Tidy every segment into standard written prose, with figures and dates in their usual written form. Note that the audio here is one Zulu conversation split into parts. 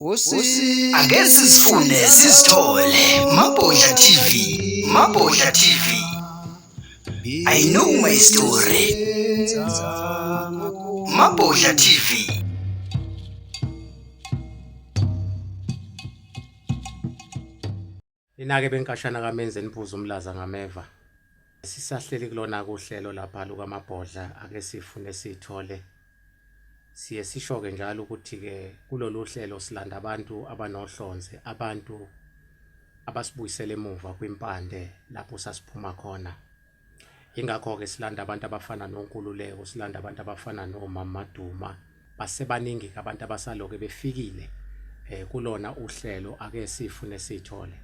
Ake sizifune sizithole Mabhodla TV, Mabhodla TV. I know my story. Mabhodla TV. Ninake benkashana kaMenzi niphuza umlaza ngameva. Sisahleli kulona kuhlelo lapha lukaMabhodla ake sifune sithole. Siye sisho-ke njalo ukuthi-ke kulolu hlelo silanda abantu abanohlonze, abantu abasibuyisela emuva kwimpande lapho sasiphuma khona. Yingakho-ke silanda abantu abafana noNkululeko, silanda abantu abafana noMama Duma. Basebaningi-ke abantu abasaloke befikile eh kulona uhlelo ake sifune sithole.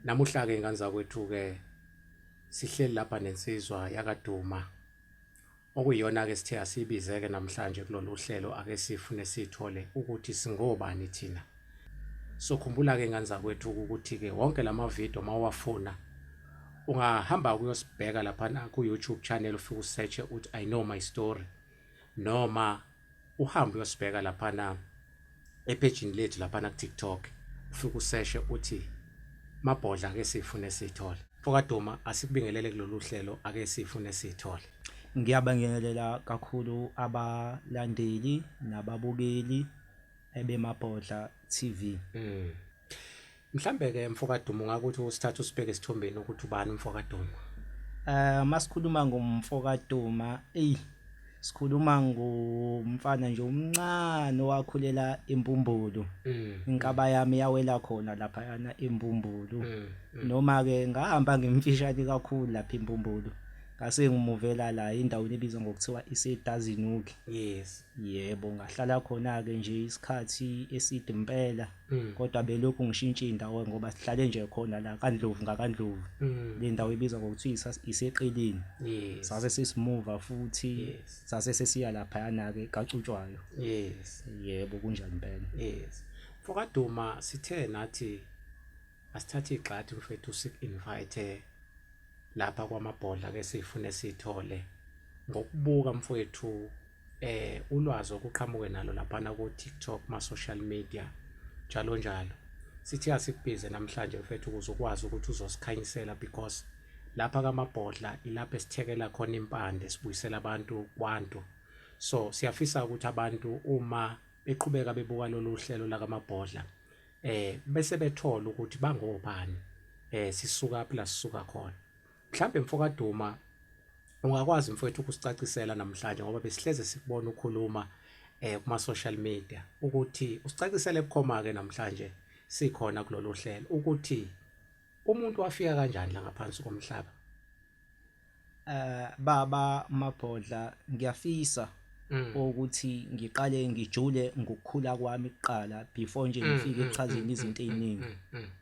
Namuhla-ke ingane zakwethu-ke sihleli lapha nensizwa yakaDuma okuyiyona-ke sithe asiyibize-ke namhlanje kulolu hlelo ake sifune sithole ukuthi singobani thina. Sokhumbula-ke ingane zakwethu ukuthi-ke wonke lama video mawuwafuna ungahamba ukuyosibheka laphana ku-YouTube channel ufike usearch-e uthi I know my story noma uhambe uyosibheka laphana ephejini lethu laphana ku-TikTok ufike useshe uthi Mabhodla ake sifune sithole. Mfokaduma asikubingelele kulolu hlelo ake sifune sithole. Ngiyabangelela kakhulu abalandeli nababukeli ebeMabhodla TV. Mhlambe ke mfokaDuma ungakuthi usithatha usibheke esithombeni ukuthi ubani umfokaDuma. Eh masikhuluma ngomfokaDuma ey sikhuluma ngomfana nje omncane owakhulela eMbumbulu. Inkaba yami yawela khona lapha yana eMbumbulu. Noma ke ngahamba ngimfishane kakhulu lapha eMbumbulu. Ngase ngimuvela la endaweni ebizwa ngokuthiwa iseDazinuki. Yes. Yebo ngahlala khona ke nje isikhathi eside impela. Kodwa belokhu ngishintsha indawo ngoba sihlale nje khona la kaNdlovu ngakaNdlovu. Le ndawo ibizwa ngokuthiwa iseqeleni. Sase sesimuva futhi sase sesiya laphayana ke kaCutshwayo. Yes. Yebo kunjani impela. Yes. Mfokaduma sithe nathi asithathe igxathi mfethu sik-invite lapha kwaMabhodla ke sifune sithole ngokubuka mfowethu eh ulwazi okuqhamuke nalo laphana ku TikTok ma social media njalo njalo. Sithi asikubize namhlanje mfethu ukuze ukwazi ukuthi uzosikhanyisela because lapha kaMabhodla ilapho esithekela khona impande sibuyisela abantu kwantu. So siyafisa ukuthi abantu uma beqhubeka bebuka lolu hlelo lakaMabhodla eh bese bethola ukuthi bangobani eh sisuka phi la sisuka khona. Mhlambe mfokaDuma ungakwazi mfowethu ukusicacisela namhlanje ngoba besihleze sikubona ukhuluma eh kuma social media ukuthi usicacisele bukhoma ke namhlanje sikhona kulolu hlelo ukuthi umuntu wafika kanjani la ngaphansi komhlaba. Baba Mabhodla ngiyafisa ukuthi ngiqale ngijule ngokukhula kwami kuqala before nje ngifike ekuchazeni izinto eziningi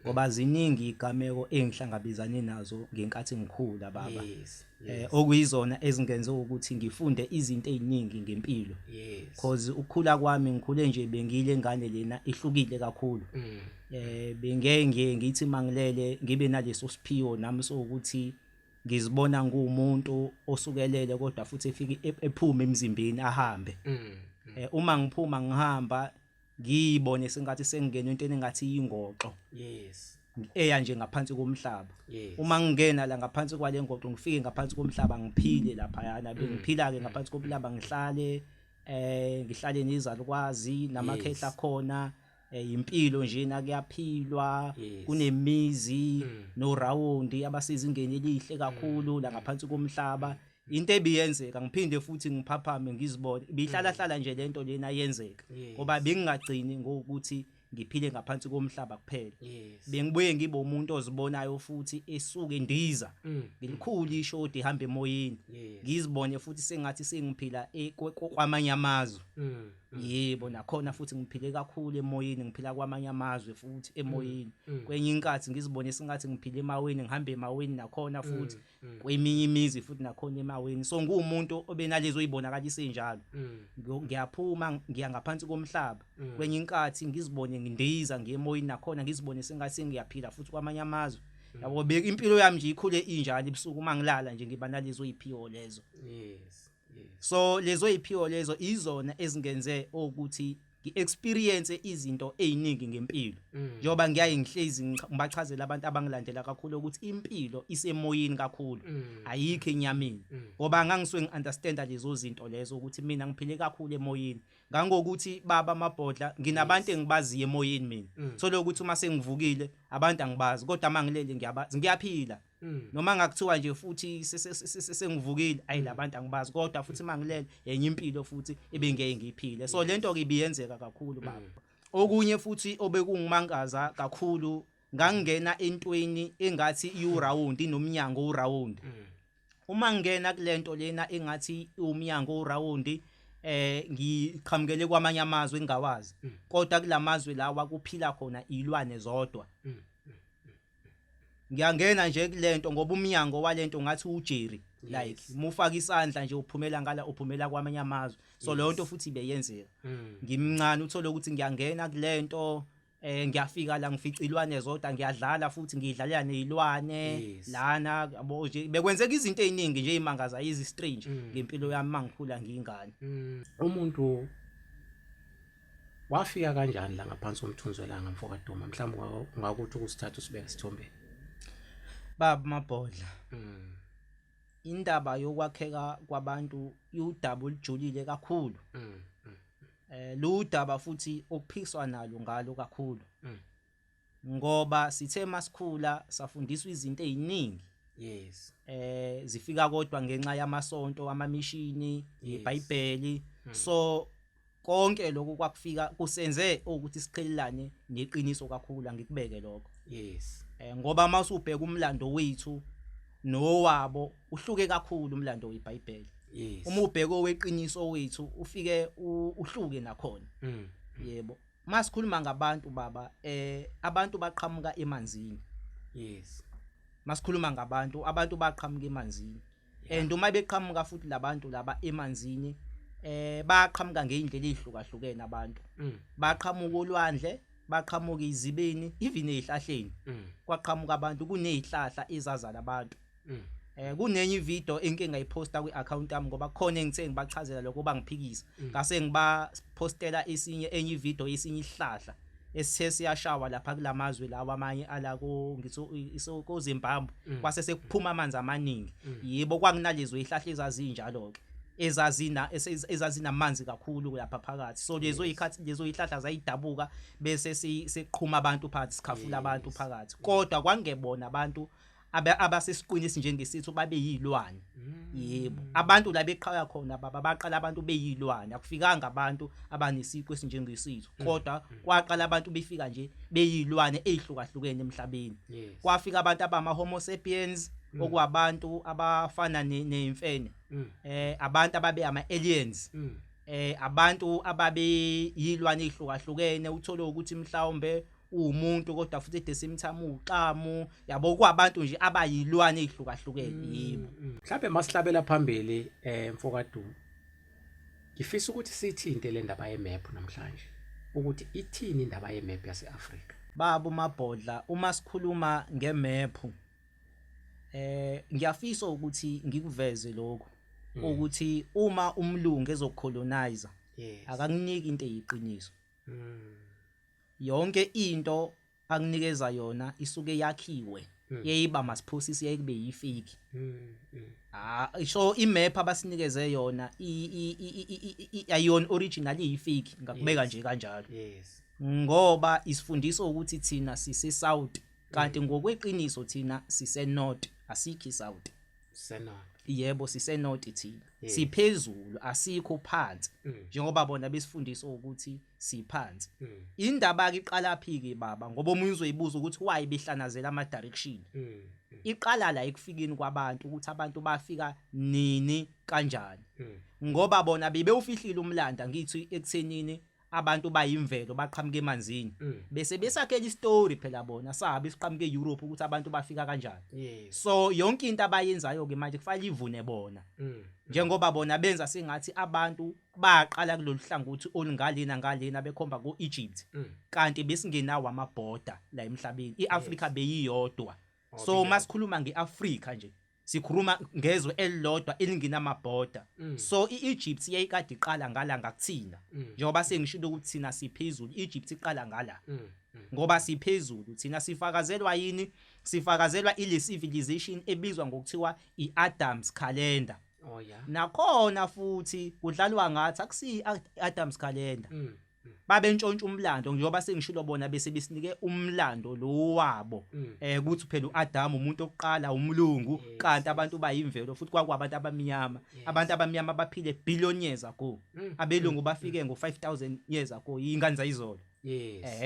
ngoba ziningi igameko engihlangabezane nazo ngenkathi ngikhula baba. Yes. Okuyizona ezingenze ukuthi ngifunde izinto eziningi ngempilo. Yes. Cause ukukhula kwami ngikhule nje bengile ngane lena ihlukile kakhulu. Bengeke ngiye ngithi mangilele ngibe naleso siphiwo nami sokuthi ngizibona nguwumuntu osukelele kodwa futhi efike ephume emzimbeni ahambe. Uma ngiphuma ngihamba ngiyibone sengathi sengingena entweni engathi ingoxo. Yes. Eya nje ngaphansi komhlaba. Yes. Uma ngingena la ngaphansi kwale ngoxo ngifike ngaphansi komhlaba ngiphile lapha yana bengiphila ke ngaphansi komhlaba ngihlale ngihlale nezalukwazi namakhehla khona impilo nje nakuyaphilwa kunemizi norawundi abasezingeni elihle kakhulu la ngaphansi komhlaba. Into ebiyenzeka ngiphinde futhi ngiphaphame ngizibone ibihlala hlala nje lento lena yenzeka ngoba bengingagcini ngokuthi ngiphile ngaphansi komhlaba kuphela. Bengibuye ngibe umuntu ozibonayo futhi esuke endiza ngilikhulu ishodi ihamba emoyeni ngizibone futhi sengathi sengiphila kwamanye amazwe. Yebo nakhona futhi ngiphile kakhulu emoyeni ngiphila kwamanye amazwe futhi emoyeni. Kwenye inkathi ngizibone sengathi ngiphile emaweni ngihamba emaweni nakhona futhi kweminye imizi futhi nakhona emaweni. So nguwumuntu obenalezo ibonakalise njalo. Ngiyaphuma ngiya ngaphansi komhlaba. Kwenye inkathi ngizibone ngindiza ngiye emoyeni nakhona ngizibone sengathi ngiyaphila futhi kwamanye amazwe. Yabo beka impilo yami nje ikhule injalo ebusuku uma ngilala nje ngiba nalezo iphiwo lezo. Yes. Yes. So lezo iphiwo lezo izona ezingenze ukuthi Ngi-experience izinto eziningi ngempilo, njengoba ngiyaye ngihlezi ngibachazela abantu abangilandela kakhulu ukuthi impilo isemoyeni kakhulu, ayikho enyameni, ngoba ngangisuke ngi-understanda lezo zinto lezo ukuthi mina ngiphile kakhulu emoyeni, ngangokuthi baba Mabhodla nginabantu engibaziyo emoyeni mina. Thola ukuthi uma sengivukile abantu angibazi, kodwa uma ngilele ngiyabazi, ngiyaphila. Noma ngakuthiwa nje futhi sengivukile, ayi, labantu angibazi, kodwa futhi mangilele yenye impilo futhi ebengeke ngiyiphile. So lento ke ibiyenzeka kakhulu, baba. Okunye futhi obekungimangaza kakhulu, ngangena entweni engathi iwuround, inomnyango uround. Uma ngingena kulento lena engathi umnyango uround, ngiqhamukele kwamanye amazwe engingawazi, kodwa kulamazwe lawa kuphila khona ilwane zodwa. Ngiyangena nje kulento ngoba umnyango walento ngathi uJerry, like mufaka isandla nje uphumela ngala, uphumela kwamanye amazwe. So leyo nto futhi ibeyenzeka ngimncane, uthole ukuthi ngiyangena kulento, ngiyafika la ngifica ilwane zodwa, ngiyadlala futhi ngidlalela nezilwane lana, yabo nje. Bekwenzeka izinto eziningi nje imangaza, izi strange ngempilo yami mangikhula ngiyingane. Umuntu wafika kanjani la ngaphansi komthunzi welanga, mfokaDuma? Mhlawumbe ungakuthi ukusithatha usibeke esithombeni. Baba Mabhodla, indaba yokwakheka kwabantu iwudaba olujulile kakhulu. Lo daba futhi okuphikiswa nalo ngalo kakhulu, ngoba sithe masikhula safundiswa izinto eziningi. Zifika kodwa ngenxa yamasonto, amamishini, iBhayibheli. So konke lokhu kwakufika kusenze ukuthi siqhelelane neqiniso kakhulu, angikubeke lokho. Ngoba masubheka umlando wethu nowabo uhluke kakhulu umlando weBhayibheli. Uma ubheka oweqiniso wethu ufike uhluke nakhona. Yebo, masikhuluma ngabantu baba, abantu baqhamuka emanzini. Masikhuluma ngabantu, abantu baqhamuka emanzini. And uma beqhamuka futhi labantu laba emanzini, baqhamuka ngeindlela ezihlukahlukene abantu. Baqhamuka olwandle, baqhamuka izibeni, even ezihlahleni. Kwaqhamuka abantu, kunezihlahla ezazala abantu. Kunenye ivideo enke ngayiposta kwi-account yami, ngoba kukhona engithe ngibachazela lokho bangiphikisa. Ngase ngibapostela esinye enye ivideo yesinye isihlahla esithe siyashawa lapha kulamazwe lawa amanye ala ko ngithi iso ko Zimbabwe, kwase sekuphuma amanzi amaningi. Yebo, kwakunalezo izihlahla ezazinjalo ke ezazinamanzi kakhulu lapha phakathi. So lezo ikhathi lezo ihlahla zayidabuka bese siqhuma abantu phakathi, sikhafula abantu phakathi, kodwa kwangebona abantu abasesiqwini esinjengesithu, babe yilwane. Yebo, abantu la beqhawa khona baba, baqala abantu beyilwane. Akufikanga abantu abanesiqu esinjengesithu, kodwa kwaqala abantu befika nje beyilwane ezihlukahlukene emhlabeni. Kwafika abantu abama Homo sapiens, okwabantu abafana nemfene, abantu ababe ama aliens, abantu ababe yilwane ezihlukahlukene, uthole ukuthi mhlawumbe uwumuntu kodwa futhi at the same time uxamu, yabo, kwabantu nje abayilwane ezihlukahlukene, yebo. Mhlawumbe masihlabela phambili, mfokaDuma, ngifisa ukuthi sithinte le ndaba yemap namhlanje, ukuthi ithini indaba yemap yase-Afrika. Baba uMabhodla, uma sikhuluma ngemap, ngiyafisa ukuthi ngikuveze lokho ukuthi uma umlungu ezocolonize, akakuniki into eyiqiniso. Yonke into akunikeza yona isuke yakhiwe, yeyiba masiphosisi, yayikube yifake. Ah, so imap abasinikeze yona ayona original, iyifake, ngakubeka nje kanjalo. Ngoba isifundiso ukuthi thina sise south, kanti ngokweqiniso thina sise north, asikho south. Sena. Yebo, sise north thina. Siphezulu, asikho phansi, njengoba bona besifundisa ukuthi siphansi. Indaba ke iqala phi ke baba? Ngoba omunye uzoyibuza ukuthi why behlanazela ama direction. Iqala la ekufikeni kwabantu, ukuthi abantu bafika nini, kanjani, ngoba bona bebewufihlile umlando ngithi ekuthenini abantu bayimvelo, baqhamuka emanzini. Bese besakhela istory phela bona sabe siqhamuke eEurope, ukuthi abantu bafika kanjani. So yonke into abayenzayo ke manje kufanele ivune bona, njengoba bona benza sengathi abantu baqala kulolu hlangothi olungalena ngalena, bekhomba ku-Egypt, kanti besingenawo amabhoda la emhlabeni, iAfrika beyiyodwa. So masikhuluma ngeAfrika nje, Sikhuluma ngezwe elilodwa elingenamabhoda. So iEgypt yayikade iqala ngala ngakuthina. Njengoba sengishilo ukuthi thina siphezulu, iEgypt iqala ngala. Ngoba siphezulu thina, sifakazelwa yini? Sifakazelwa ile civilization ebizwa ngokuthiwa iAdams calendar. Oh yeah. Nakhona futhi kudlalwa ngathi akusiyi Adams calendar. Babentshontsha umlando, njengoba sengishilo, bona bese besinike umlando lo wabo ukuthi phela uAdam umuntu oqala umlungu, kanti abantu bayimvelo futhi kwakwabantu abamnyama. Abantu abamnyama baphile billion years ago. Abelungu bafike ngo 5000 years ago, ingane zayizolo.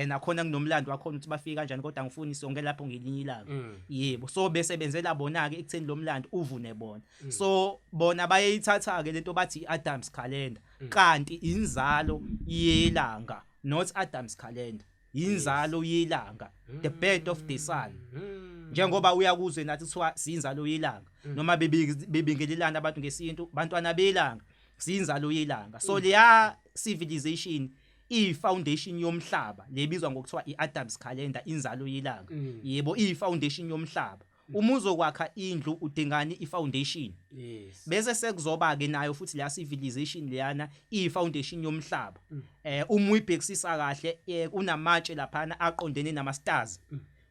Nakhona kunomlando wakhona ukuthi bafika kanjani, kodwa ngifuni sonke lapho ngelinye ilanga. Yebo, so bese benzela bona ke ekutheni lo mlando uvune bona. So bona bayayithatha ke lento bathi iAdams calendar, kanti inzalo yelanga, not Adams calendar, inzalo yelanga, the birth of the sun. Njengoba uyakuzwe nathi kuthiwa sinzalo yelanga, noma bebingelelana abantu ngesintu, bantwana belanga, sinzalo yelanga. So leya civilization iyi-foundation yomhlaba lebizwa ngokuthiwa i-Adams calendar, inzalo yelanga. Yebo, iyi-foundation yomhlaba. Uma uzokwakha indlu udingani? I-foundation. Bese sekuzoba ke nayo futhi la civilization leyana iyi-foundation yomhlaba. Uma uyibhekisisa kahle, kunamatshe laphana aqondene nama stars.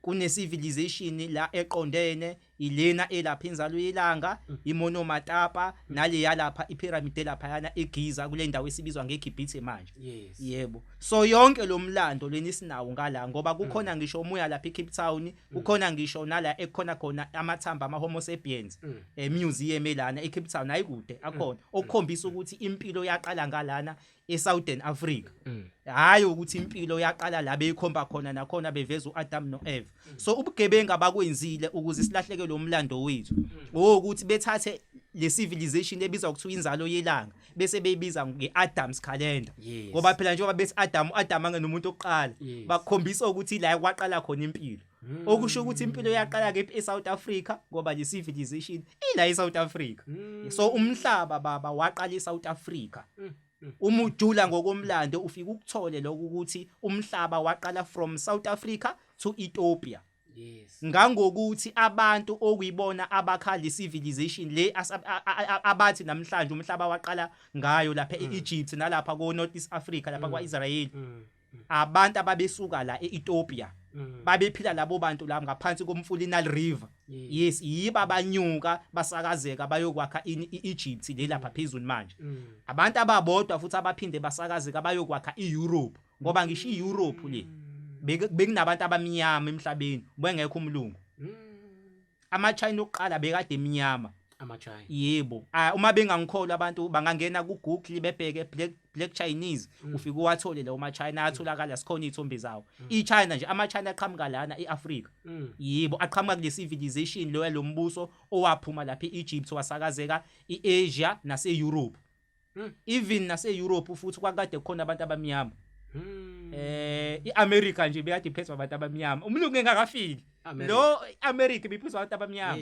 Kune civilization la eqondene ilena elapha inzalo yelanga, imonomatapa, naleya lapha ipyramid lapha yana eGiza, kule ndawo esibizwa ngeGibhithe manje. Yebo, so yonke lo mlando leni sinawo ngala, ngoba kukhona ngisho umuya lapha eCape Town, kukhona ngisho nala ekukhona khona amathambo ama Homo sapiens e museum elana eCape Town, ayikude akhona, okukhombisa ukuthi impilo yaqala ngalana eSouthern Africa, hayi ukuthi impilo yaqala la beyikhomba khona, nakhona beveza uAdam noEva. So ubugebengu abakwenzile ukuze silahleke lo mlando wethu ukuthi bethathe le civilization ebizwa kuthiwa inzalo yelanga bese beyibiza ngeAdams calendar. Ngoba phela njengoba bethi Adam, uAdam angenomuntu oqala, bakhombisa ukuthi la kwaqala khona impilo, okusho ukuthi impilo yaqala kephi? eSouth Africa, ngoba le civilization ila eSouth Africa. So umhlaba baba waqala eSouth Africa. Uma ujula ngokomlando ufika ukuthole lokho ukuthi umhlaba waqala from South Africa to Ethiopia. Ngangokuthi abantu okuyibona abakha le civilization le abathi namhlanje umhlaba waqala ngayo lapha eEgypt nalapha ko North East Africa, lapha kwaIsrael, abantu ababesuka la eEthiopia, babephila labo bantu la ngaphansi komfula iNile River. Yes, yiba abanyuka basakazeka bayokwakha iEgypt le lapha phezulu manje. Abantu ababodwa futhi abaphinde basakazeka bayokwakha iEurope, ngoba ngisho iEurope le bekunabantu abamnyama emhlabeni, bengekho umlungu. AmaChina okuqala bekade emnyama. AmaChina. Yebo. Ah, uma bengangikholwa abantu bangangena ku Google bebheke black Chinese, ufike uwathole lawo maChina atholakala, sikhona izithombe zawo. iChina nje, amaChina aqhamuka lana eAfrica. Yebo, aqhamuka kule civilization lo lombuso owaphuma lapha eEgypt wasakazeka iAsia nase-Europe. Even nase-Europe futhi kwakade kukhona abantu abamnyama. IAmerica nje bekade iphethwe abantu abamnyama, umlungu engakafiki. America. Lo America ibiphethwe abantu abamnyama.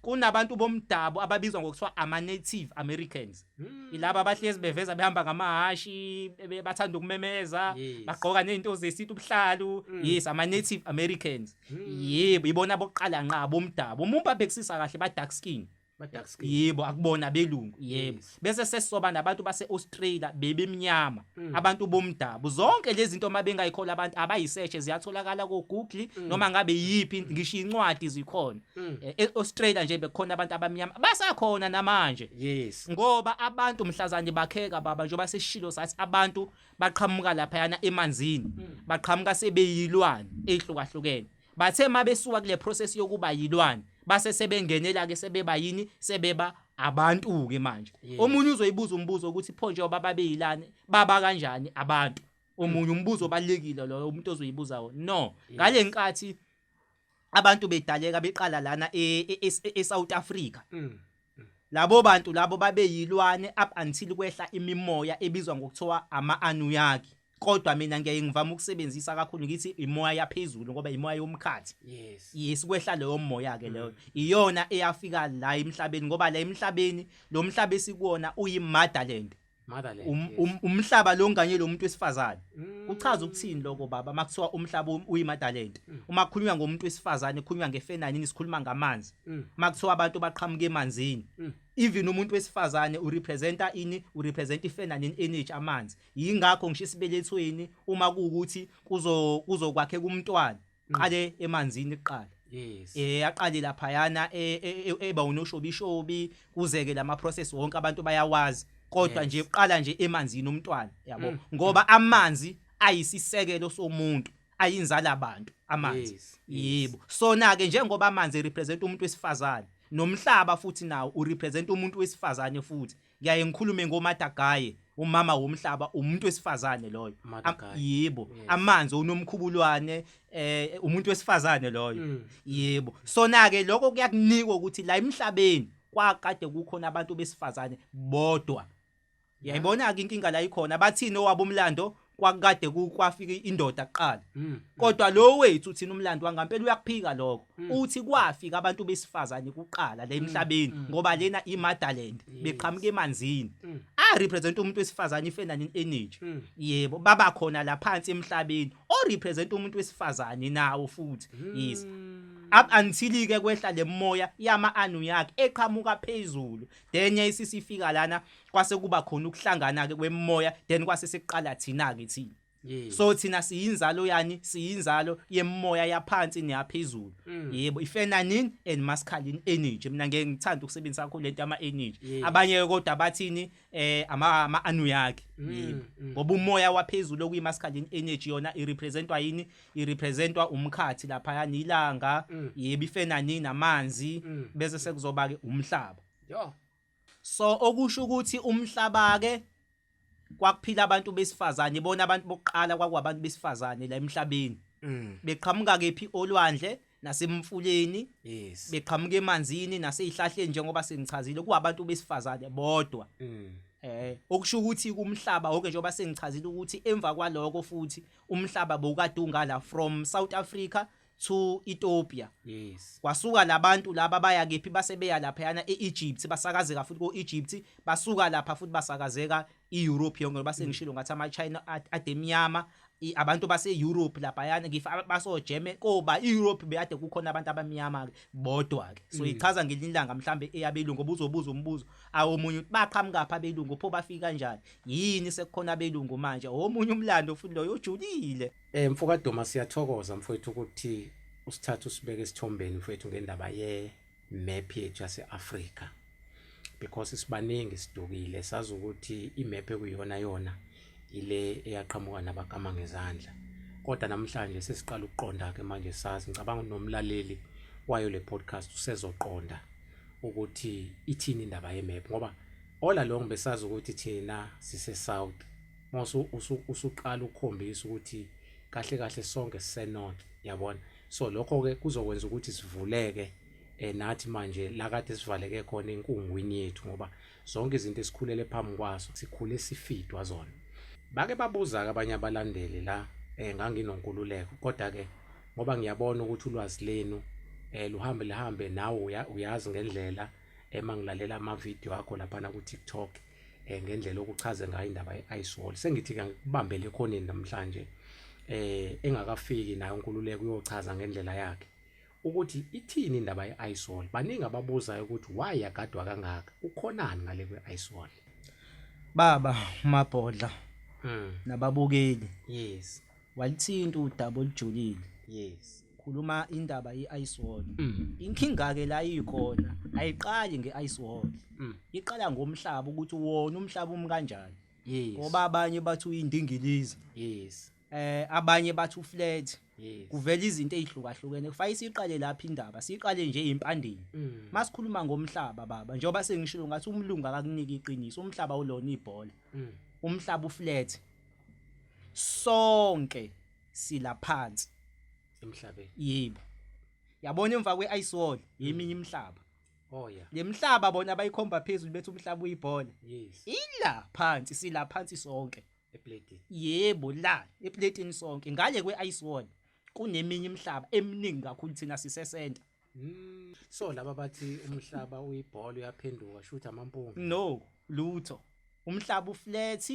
Kunabantu bomdabu ababizwa ngokuthiwa ama Native Americans. Ilaba abahlezi beveza behamba ngamahashi, bathanda ukumemeza, bagqoka nezinto zesintu, ubuhlalu. Yes, ama Native Americans. Yebo, ibona bokuqala nqa bomdabu. Umuntu abhekisisa kahle ba dark skin. Ba dark skin. Yebo, akubona belungu, yebo. Bese sesisoba nabantu base Australia bebemnyama, abantu bomdabu. Zonke lezi zinto uma bengayikhola abantu abayisearch, ziyatholakala ko Google, noma ngabe yipi, ngisho incwadi zikhona. E-Australia nje bekukhona abantu abamnyama, basakhona namanje. Ngoba abantu mhlazane bakheka baba, njengoba sesishilo sathi abantu baqhamuka laphayana emanzini, baqhamuka sebeyilwane ehlukahlukene. Bathe mabesuka kule process yokuba yilwane base sebengenela ke sebeba yini? Sebeba abantu ke manje. Omunye uzoyibuza umbuzo ukuthi pho njengoba babeyilane baba kanjani abantu? Omunye umbuzo obalekile lo umuntu ozoyibuza wona. No, ngale nkathi abantu bedaleka beqala lana eSouth Africa, labo bantu labo babeyilwane up until kwehla imimoya ebizwa ngokuthiwa ama-Anunnaki. Kodwa mina ngiyaye ngivama ukusebenzisa kakhulu ngithi imoya yaphezulu, ngoba imoya yomkhathi. Yes, kwehla leyo moya ke, leyo iyona eyafika la emhlabeni, ngoba la emhlabeni, lo mhlaba esikuwona uyi-motherland. Motherland. Umhlaba lo nganye lo muntu wesifazane. Kuchaza ukuthini lokho baba makuthiwa umhlaba uyi-motherland? Uma kukhulunywa ngomuntu wesifazane kukhulunywa nge-feminine, sikhuluma ngamanzi. Makuthiwa abantu baqhamuka emanzini, even umuntu wesifazane urepresenta ini? Urepresenta i-feminine energy, amanzi. Yingakho ngisho isibelethweni uma kuwukuthi kuzokwakhe kumntwana, qale emanzini kuqala. Aqale laphayana, eba unoshobishobi, kuzeke lama process wonke abantu bayawazi, kodwa nje uqala nje emanzini umntwana, yabo, ngoba amanzi ayisisekelo somuntu, ayinzala abantu amanzi. Yebo, sona ke njengoba amanzi represent umuntu wesifazane, nomhlaba futhi nawo urepresent umuntu wesifazane futhi. Ngiyaye ngikhulume ngoMother Gaia, umama womhlaba, umuntu wesifazane loyo. Mother Gaia. Yebo. Amanzi onomkhubulwane, umuntu wesifazane loyo. Yebo, sona ke lokho kuyakunika ukuthi la emhlabeni kwakade kukhona abantu besifazane bodwa. Uyayibona ke inkinga la ikhona, bathini owabo umlando? Kwakade kwafika indoda kuqala. Kodwa lo wethu uthina umlando wangampela uyakuphika lokho, uthi kwafika abantu besifazane kuqala la emhlabeni, ngoba lena i-motherland, beqhamuka emanzini, a represent umuntu wesifazane, i-feminine energy. Yebo, baba khona la phansi emhlabeni o represent umuntu wesifazane nawo futhi. Yes, up until ke kwehla lemoya yama Anunnaki eqhamuka phezulu, then yayisisifika lana, kwase kuba khona ukuhlangana ke kwemoya, then kwase sekuqala thina ke thina. So thina siyinzalo yani? Siyinzalo yemoya yaphansi neyaphezulu. Yebo, i-feminine and masculine energy. Mina ngeke ngithanda ukusebenzisa kakhulu lento ama energy. Abanye kodwa bathini? Ama Anunnaki. Yebo, ngoba umoya waphezulu okuyi masculine energy yona irepresentwa yini? Irepresentwa umkhathi lapha, ilanga. Yebo, i-feminine amanzi, bese sekuzoba ke umhlaba. So okusho ukuthi umhlaba ke kwakuphila abantu besifazane, bona abantu bokuqala kwakuwabantu besifazane la emhlabeni. Beqhamuka kephi? Olwandle nasemfuleni. Beqhamuka emanzini nasezihlahleni, njengoba sengichazile, kuwabantu besifazane bodwa. Okusho ukuthi kumhlaba wonke, njengoba sengichazile ukuthi emva kwaloko futhi umhlaba bowukade ungala from South Africa to Ethiopia. Kwasuka labantu laba baya kephi? Base beya laphayana e-Egypt, basakazeka futhi ko-Egypt, basuka lapha futhi basakazeka i-Europe yonke, ngoba sengishilo ngathi ama-China ademnyama, abantu base-Europe laphayana ngifa baso-German, koba i-Europe beyade kukhona abantu abamnyama ke bodwa ke. So ichaza ngelinye ilanga mhlambe eyabelungu, ngoba uzobuza umbuzo awomunye ukuthi baqhamuka pha abelungu, pho bafika kanjani, yini sekukhona abelungu manje? Omunye umlando futhi loyo ojulile. Mfokaduma, siyathokoza mfowethu ukuthi usithathe usibeke esithombeni mfowethu ngendaba ye map yethu yase-Afrika, because sibaningi sidukile, sazi ukuthi imap ekuyiyona yona ile eyaqhamuka nabakama ngezandla, kodwa namhlanje sesiqala ukuqonda ke manje, sazi. Ngicabanga nomlaleli wayo le podcast usezoqonda ukuthi ithini indaba yemap, ngoba all along besazi ukuthi thina sise south. Mase usuqala ukukhombisa ukuthi kahle kahle sonke sise north, yabona. So lokho ke kuzokwenza ukuthi sivuleke nathi manje la kade sivaleke khona enkungwini yethu, ngoba zonke izinto esikhulele phambi kwazo sikhule sifidwa zona. Bake babuza ke abanye abalandeli la, nganginonkululeko, kodwa ke ngoba ngiyabona ukuthi ulwazi lenu luhambe lihambe nawe, uyazi ngendlela ema ngilalela ama video akho lapha ku TikTok, ngendlela okuchaze ngayo indaba ye-ice wall, sengithi ke ngikubambele ekhoneni namhlanje, engakafiki nayo unkululeko uyochaza ngendlela yakhe ukuthi ithini indaba ye-ice wall. Baningi ababuzayo ukuthi why yagadwa kangaka, ukhonani ngale kwe-ice wall? Baba Mabhodla nababukeli, walithinta udaba olujulile. Khuluma indaba ye-ice wall. Inkinga ke la ikhona ayiqali nge-ice wall, iqala ngomhlaba, ukuthi wona umhlaba umi kanjani, ngoba abanye bathi uyindingilizi, abanye bathi uflat. Kuvela izinto ezihlukahlukene. Kufanele siqale lapha indaba, siqale nje impandeni. Masikhuluma ngomhlaba baba, njengoba sengishilo ngathi umlungu akakunika iqiniso, umhlaba ulona ibhola. Umhlaba uflat, sonke sila phansi emhlabeni. Yebo, yabona emva kwe-ice wall yeminye imihlaba. Oh yeah. Lemhlaba bona bayikhomba phezulu bethi umhlaba uyibhola, ila phansi, sila phansi sonke. Eplatini. Yebo, la eplatini sonke. Ngale kwe-ice wall kuneminye imihlaba eminingi kakhulu, thina sisesenta. So laba bathi umhlaba uyibhola uyaphenduka, shoot amampunga. No, lutho. Umhlaba uflat,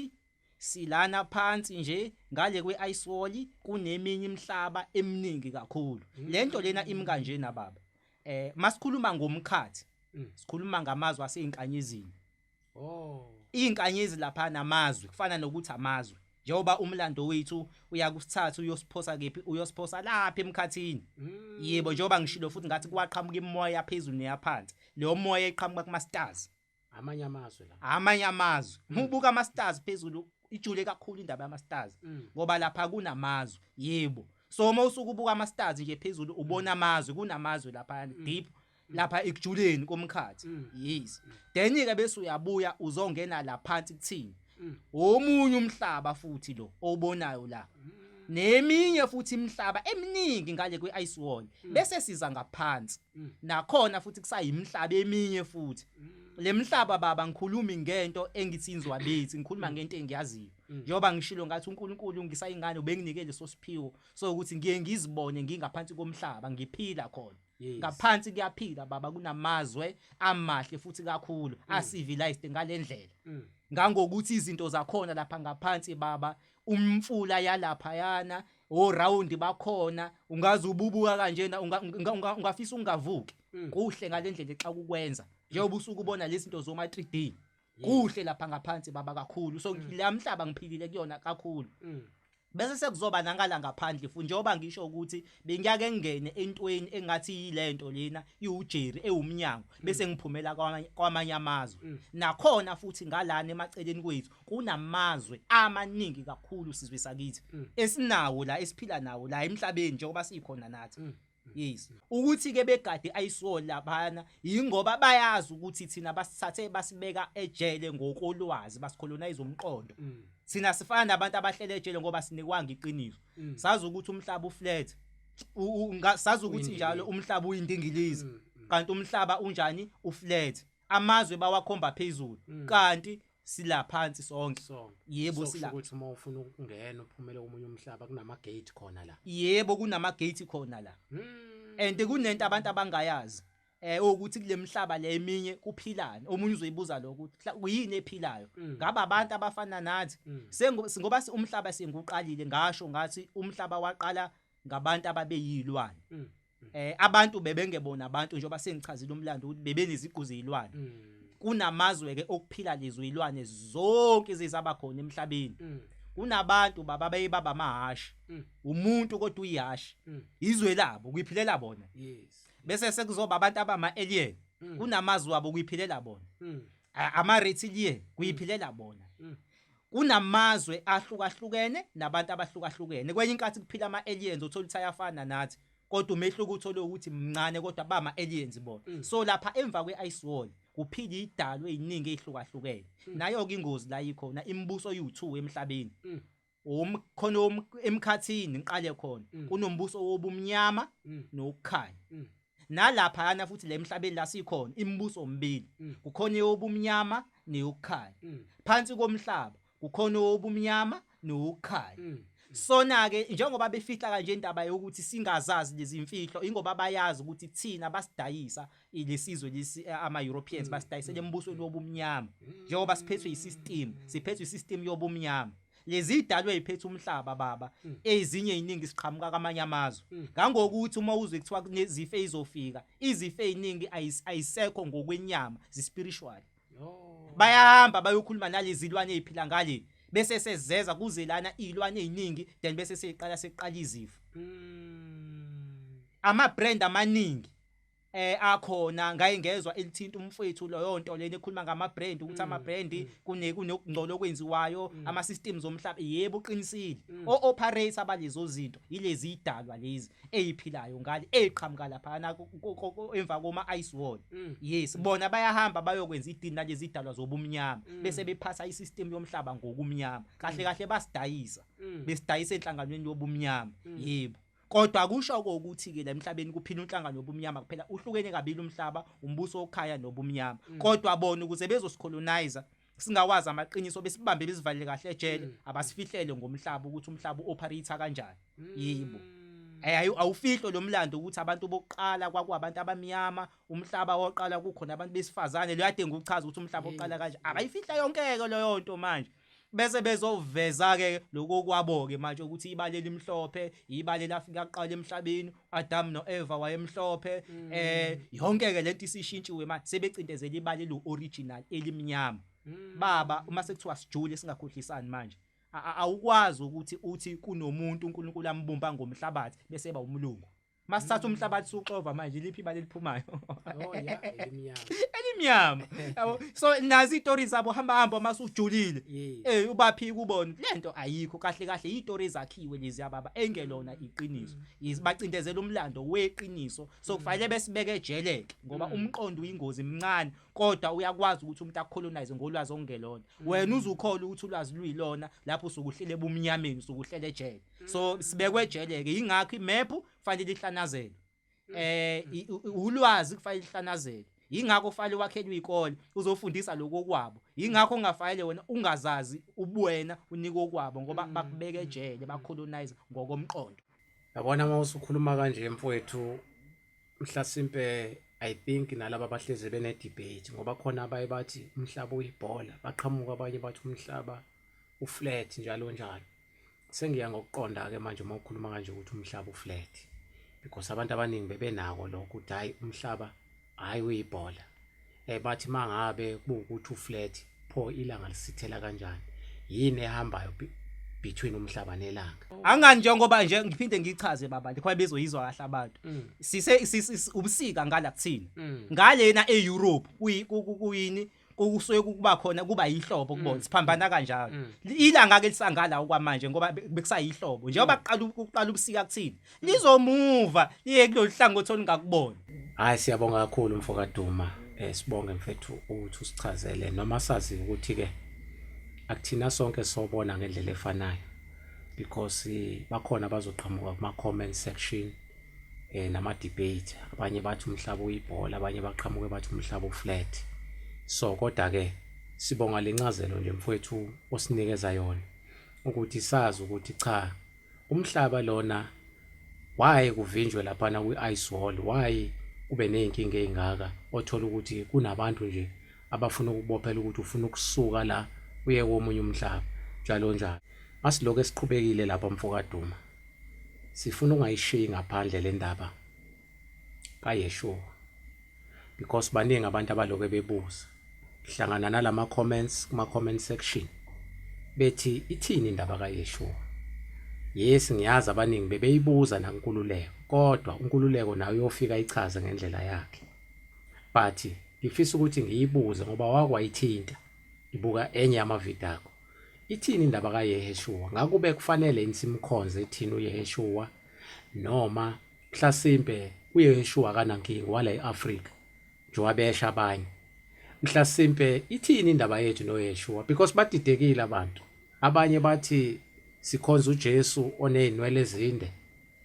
silana phansi nje ngale kwe-ice wall kuneminye imihlaba eminingi kakhulu. Lento lena imi kanjena baba. Masikhuluma ngomkhathi, sikhuluma ngamazwe aseyinkanyezini. Oh. Izinkanyezi lapha namazwe kufana nokuthi amazwe. Njengoba umlando wethu uyakusithatha uyosiphosa kephi, uyosiphosa lapha emkhathini. Yebo, njengoba ngishilo futhi ngathi kwaqhamuka imimoya yaphezulu neyaphansi. Leyo moya iqhamuka kuma stars. Amanye amazwe la. Amanye amazwe. Ubuka ama stars phezulu, ijule kakhulu indaba yama stars. Ngoba lapha kunamazwe. Yebo. So uma usuke ubuka ama stars nje phezulu ubona amazwe, kunamazwe lapha deep lapha ekujuleni komkhathi. Yes. Then ke bese uyabuya uzongena la phansi kuthini. Omunye umhlaba futhi lo obonayo la. Neminye futhi imihlaba eminingi ngale kwe-ice wall. Bese siza ngaphansi. Nakhona futhi kusayimihlaba eminye futhi. Le mhlaba baba ngikhulumi ngento engithi inzwabethi, ngikhuluma ngento engiyaziyo. Njengoba ngishilo ngathi uNkulunkulu ngisayingane ubenginike leso siphiwo so ukuthi ngiye ngizibone ngingaphansi komhlaba ngiphila khona. Ngaphansi kuyaphila baba, kunamazwe amahle futhi kakhulu a-civilized ngalendlela. Ngangokuthi izinto zakhona lapha ngaphansi baba, umfula yalapha yana, o round bakhona, ungaze ububuka kanjena ungafisa ungavuki. Kuhle ngalendlela xa kukwenza. Njengoba usuke ubona lezi zinto zoma 3D. Kuhle lapha ngaphansi baba kakhulu. So la mhlaba ngiphilile kuyona kakhulu. Bese sekuzoba nangala ngaphandle futhi, njengoba ngisho ukuthi bengiyake ngingene entweni engathi yilento lena iwuJerry ewumnyango, bese ngiphumela kwamanye amazwe. Nakhona futhi ngalana emaceleni kwethu kunamazwe amaningi kakhulu sizwe sakithi esinawo la, esiphila nawo la emhlabeni njengoba sikhona nathi. Yes. Ukuthi ke begade ayiswo laphana ingoba bayazi ukuthi thina basithathe basibeka ejele ngokolwazi, basicolonize umqondo. Thina sifana nabantu abahlele ejele ngoba sinikwanga iqiniso. Sazi ukuthi umhlaba uflat. Sazi ukuthi njalo umhlaba uyindingilizi. Kanti umhlaba unjani? Uflat. Amazwe bawakhomba phezulu. Kanti sila phansi sonke. Yebo, sila. Ukuthi uma ufuna ukungena uphumele komunye umhlaba kunama gate khona la. Yebo, kunama gate khona la. And kunento abantu abangayazi. Ukuthi kule mhlaba le eminye kuphilani. Omunye uzoyibuza lokho ukuthi kuyini ephilayo. Ngaba abantu abafana nathi. Ngoba umhlaba senguqalile ngasho ngathi umhlaba waqala ngabantu ababeyilwane. Abantu bebengebona abantu njengoba sengichazile umlando ukuthi bebeneziqu zezilwane. Kunamazwe ke okuphila lezo zilwane zonke ezizaba khona emhlabeni. Kunabantu baba beyibaba amahashi. Umuntu kodwa uyihashi. Izwe labo kuyiphilela bona. Yes. Bese sekuzoba abantu abama alien. Kunamazwe wabo kuyiphilela bona. Ama reptilian kuyiphilela bona. Kunamazwe ahlukahlukene nabantu abahlukahlukene. Kwenye inkathi kuphila ama aliens uthola ukuthi ayafana nathi. Kodwa umehluko uthole ukuthi mncane kodwa bama aliens bona. So lapha emva kwe-ice wall kuphila idalo eziningi ezihlukahlukene. Nayo ke ingozi la ikhona, imibuso eyu2 emhlabeni. Umkhono emkhathini ngiqale khona kunombuso wobumnyama nokukhanya. Nalapha yana futhi le emhlabeni la sikhona imibuso omibili, kukhona eyobumnyama neyokukhanya. Phansi komhlaba kukhona owobumnyama nokukhanya. Sona ke njengoba befihla kanje indaba yokuthi singazazi lezi imfihlo, ingoba bayazi ukuthi thina basidayisa lesizwe lesi, ama Europeans basidayisele embusweni wobumnyama. Njengoba siphethwe isystem, siphethwe isystem yobumnyama. Lezi idalwe iphethe umhlaba baba, ezinye iziningi siqhamuka kwamanye amazwe. Ngangokuthi uma uzwe kuthiwa kunezifo ezizofika, izifo eziningi ayisekho ngokwenyama, zi spiritual. Bayahamba bayokhuluma nalezi zilwane eziphila ngale, bese sezeza kuze lana izilwane eziningi, then bese seyiqala seqala izifo. Ama brand amaningi akhona, ngaye ngezwa elithinta umfowethu loyo nto lena ekhuluma ngama brand ukuthi ama brand kunokungcola okwenziwayo, ama systems omhlaba. Yebo, uqinisile. O operator balezo zinto ilezi idalwa lezi eziphilayo ngale eziqhamuka lapha emva koma ice wall. Yes, bona bayahamba bayokwenza idini nalezi idalwa zobumnyama, bese bephatha isystem yomhlaba ngokumnyama. Kahle kahle basidayisa, besidayisa enhlanganweni yobumnyama. Yebo. Kodwa kusho ukuthi ke la emhlabeni kuphila inhlangano yobumnyama kuphela, uhlukene kabili umhlaba, umbuso wokukhanya nobumnyama. Kodwa bona ukuze bezosicolonize singawazi amaqiniso, besibambe besivalele kahle ejele, abasifihlele ngomhlaba ukuthi umhlaba uoperate kanjani. Yebo. Awufihlo lo mlando ukuthi abantu bokuqala kwakuwabantu abamnyama, umhlaba woqala kukhona abantu besifazane, lo yade nguchaza ukuthi umhlaba oqala kanje. Abayifihla yonke-ke leyo nto manje. Bese bezoveza ke lokho kwabo ke manje ukuthi ibala elimhlophe, ibala elafika kuqala emhlabeni, Adam noEva wayemhlophe, yonke ke lento isishintshiwe manje, sebecindezela ibala elu original elimnyama. Baba, uma sekuthiwa sijule singakhohlisani manje, awukwazi ukuthi uthi kunomuntu uNkulunkulu ambumba ngomhlabathi bese eba umlungu. Masithatha umhlabathi suxova manje, liphi ibala eliphumayo? Oh yeah, elimnyama. Elimnyama. Yabo, so nazi izitori zabo, hamba hamba masujulile. Ubaphika ubone lento ayikho kahle kahle, izitori ezakhiwe lezi yababa engelona iqiniso. Bacindezela umlando weqiniso, so kufanele besibeke ejeleke ngoba umqondo uyingozi, mncane kodwa uyakwazi ukuthi umuntu akucolonize ngolwazi okungelona. Wena uzukholwa ukuthi ulwazi luyilona lapho usukuhlele ebumnyameni, usukuhlele ejele. So sibekwe ejeleke, ingakho imap kufanele ihlanazelwe. Ulwazi kufanele ihlanazelwe. Ingakho ufanele wakhelwe izikole uzofundisa lokho kwabo. Ingakho ungafanele wena ungazazi ubuwena unike okwabo ngoba bakubeka ejele, bacolonize ngokomqondo. Yabona uma usukhuluma kanje mfowethu, mhlasimpe I think nalaba abahlezi bene debate ngoba khona abaye bathi umhlaba uyibhola, baqhamuka abanye bathi umhlaba uflat njalo njalo. Sengiya ngokuqonda ke manje uma ukhuluma kanje ukuthi umhlaba uflat, because abantu abaningi bebenako lokho ukuthi hayi umhlaba hayi uyibhola. Bathi mangabe kuwukuthi uflat, pho ilanga lisithela kanjani? Yini ehambayo between umhlaba nelanga? Angani njengoba nje ngiphinde ngichaze baba, khona bezoyizwa kahle abantu. Sise ubusika ngala kuthina. Ngalena eEurope kuyini kusuke kuba khona kuba yihlobo kubona, siphambana kanjalo. Ilanga ke lisangala okwamanje ngoba bekusayihlobo. Njengoba kuqala ubusika kuthina, lizomuva liye kulolu hlangothi olungakubona. Hayi, siyabonga kakhulu mfoka Duma. Sibonge mfethu ukuthi usichazele, noma sazi ukuthi ke akuthina sonke sobona ngendlela efanayo, because bakhona abazoqhamuka kuma comment section nama debate, abanye bathi umhlaba uyibhola, abanye baqhamuke bathi umhlaba uflat. So kodwa ke sibonga lencazelo nje mfowethu osinikeza yona ukuthi sazi ukuthi cha, umhlaba lona why kuvinjwe laphana kwi-ice wall, why kube ney'nkinga ey'ngaka, othola ukuthi kunabantu nje abafuna ukubophela ukuthi ufuna ukusuka la uye komunye umhlaba njalo njalo. Masilokhu esiqhubekile lapha mfokaDuma, sifuna ungayishiyi ngaphandle le ndaba kaYeshua, because baningi abantu abaloke bebuza hlangana nalama comments kuma comment section bethi ithini indaba kaYeshua. Yes, ngiyazi abaningi bebeyibuza nakuNkululeko, kodwa uNkululeko naye uyofika ichaze ngendlela yakhe, but ngifisa ukuthi ngiyibuze ngoba wakwayithinta, ngibuka enye yamavidiyo akho. Ithini indaba kaYeshua? Ngakube kufanele yini simkhonze thina uYeshua, noma mhlasimpe uYeshua akanankinga wala eAfrika njengoba besha abanye? Mhlasimpe ithini indaba yethu noYeshua? Because badidekile abantu. Abanye bathi sikhonza uJesu onezinwele ezinde,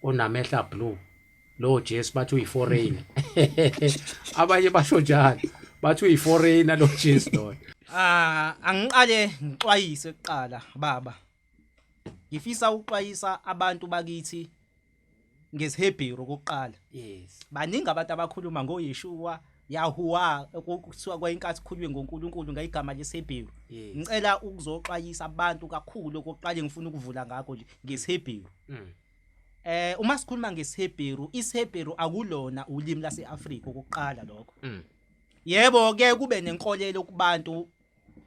onamehla blue, lo Jesu bathi uyiforeigner. Abanye basho njalo, bathi uyiforeigner lo Jesu lo. Angiqale ngixwayise kuqala baba. Ngifisa ukuxwayisa abantu bakithi ngesiHebheru okokuqala. Baningi abantu abakhuluma ngoYeshua, Yahuwa, okuthiwa kwayinkathi kukhulunywe ngoNkulunkulu ngegama lesiHebheru. Ngicela ukuzoxwayisa abantu kakhulu, okokuqala ngifuna ukuvula ngakho nje ngesiHebheru. Uma sikhuluma ngesiHebheru, isiHebheru akulona ulimi laseAfrika okokuqala lokho. Yebo ke kube nenkolelo kubantu